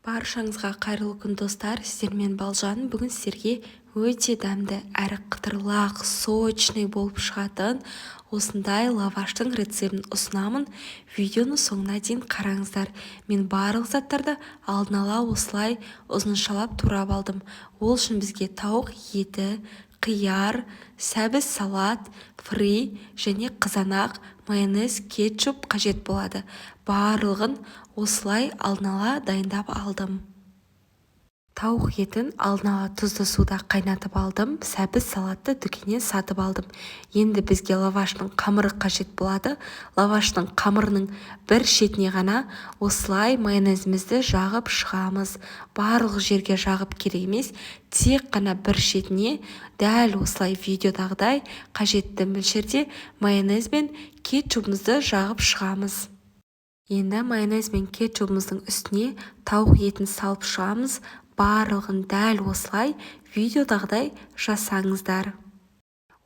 Баршаңызға қайырлы күн, достар! Сіздермен Балжан. Бүгін сіздерге өте дәмді әрі қытырлақ, сочный болып шығатын осындай лаваштың рецептін ұсынамын. Видеоны соңына дейін қараңыздар. Мен барлық заттарды алдын ала осылай ұзыншалап турап алдым. Ол үшін бізге тауық еті, қияр, сәбіз, салат, фри және қызанақ, майонез, кетчуп қажет болады. Барлығын осылай алдын ала дайындап алдым. Тауық етін алдын ала тұзды суда қайнатып алдым. Сәбіз, салатты дүкеннен сатып алдым. Енді бізге лаваштың қамыры қажет болады. Лаваштың қамырының бір шетіне ғана осылай майонезімізді жағып шығамыз. Барлық жерге жағып керек емес, тек қана бір шетіне дәл осылай видеодағыдай қажетті мөлшерде майонез бен кетчупымызды жағып шығамыз. Енді майонез бен кетчупымыздың үстіне тауық етін салып шығамыз. Барлығын дәл осылай видеодағыдай жасаңыздар.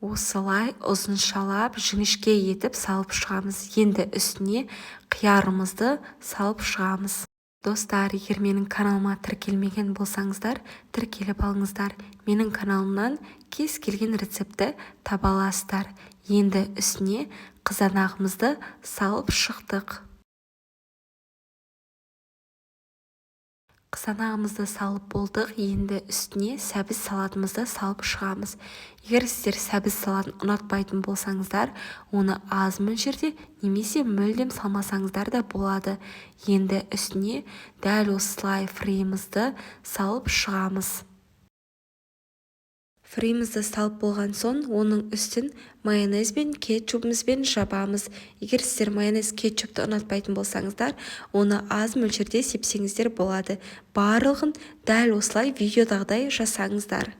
Осылай ұзыншалап, жіңішке етіп салып шығамыз. Енді үстіне қиярымызды салып шығамыз. Достар, егер менің каналыма тіркелмеген болсаңыздар, тіркеліп алыңыздар. Менің каналымнан кез келген рецептті таба аласыздар. Енді үстіне қызанағымызды салып шықтық. Қызанағымызды салып болдық. Енді үстіне сәбіз салатымызды салып шығамыз. Егер сіздер сәбіз салатын ұнатпайтын болсаңыздар, оны аз мөлшерде немесе мүлдем салмасаңыздар да болады. Енді үстіне дәл осылай фриімізді салып шығамыз. Фриімізді салып болған соң, оның үстін майонез бен кетчупымызбен жабамыз. Егер сіздер майонез, кетчупты ұнатпайтын болсаңыздар, оны аз мөлшерде сепсеңіздер болады. Барлығын дәл осылай видеодағыдай жасаңыздар.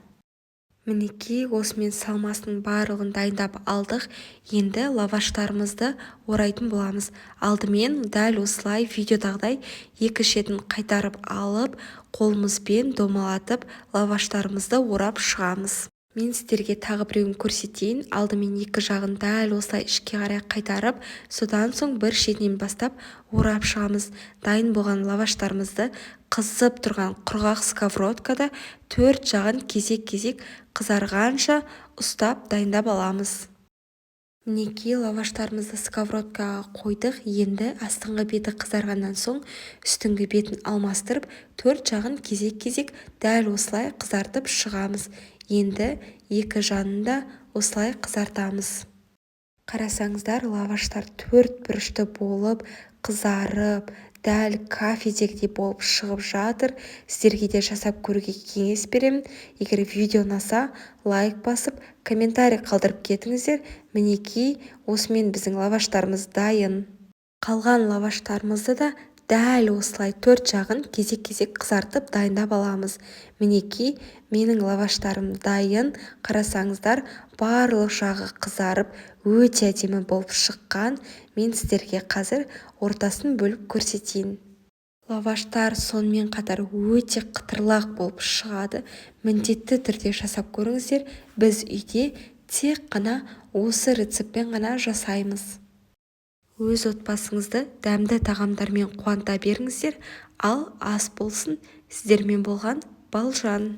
Мінекей, осымен салмасының барлығын дайындап алдық. Енді лаваштарымызды орайтын боламыз. Алдымен дәл осылай видеодағыдай екі шетін қайтарып алып, қолымызбен домалатып, лаваштарымызды орап шығамыз. Мен сіздерге тағы біреуін көрсетейін. Алдымен екі жағын дәл осылай ішке қарай қайтарып, содан соң бір шетінен бастап орап шығамыз. Дайын болған лаваштарымызды қызып тұрған құрғақ сковородкада төрт жағын кезек-кезек қызарғанша ұстап дайындап аламыз. Мінекей, лаваштарымызды сковородкаға қойдық. Енді астыңғы беті қызарғаннан соң үстіңгі бетін алмастырып, төрт жағын кезек-кезек дәл осылай қызартып шығамыз. Енді екі жағын да осылай қызартамыз. Қарасаңыздар, лаваштар төрт бұрышты болып, қызарып, дәл кафедегідей болып шығып жатыр. Сіздерге де жасап көруге кеңес беремін. Егер видео ұнаса, лайк басып, комментарий қалдырып кетіңіздер. Мінекей, осымен біздің лаваштарымыз дайын. Қалған лаваштарымызды да дәл осылай төрт жағын кезек-кезек қызартып дайындап аламыз. Мінекей, менің лаваштарым дайын. Қарасаңыздар, барлық жағы қызарып, өте әдемі болып шыққан. Мен сіздерге қазір ортасын бөліп көрсетейін. Лаваштар сонымен қатар өте қытырлақ болып шығады. Міндетті түрде жасап көріңіздер. Біз үйде тек қана осы рецептпен ғана жасаймыз. Өз отбасыңызды дәмді тағамдармен қуанта беріңіздер. Ал ас болсын. Сіздермен болған Балжан.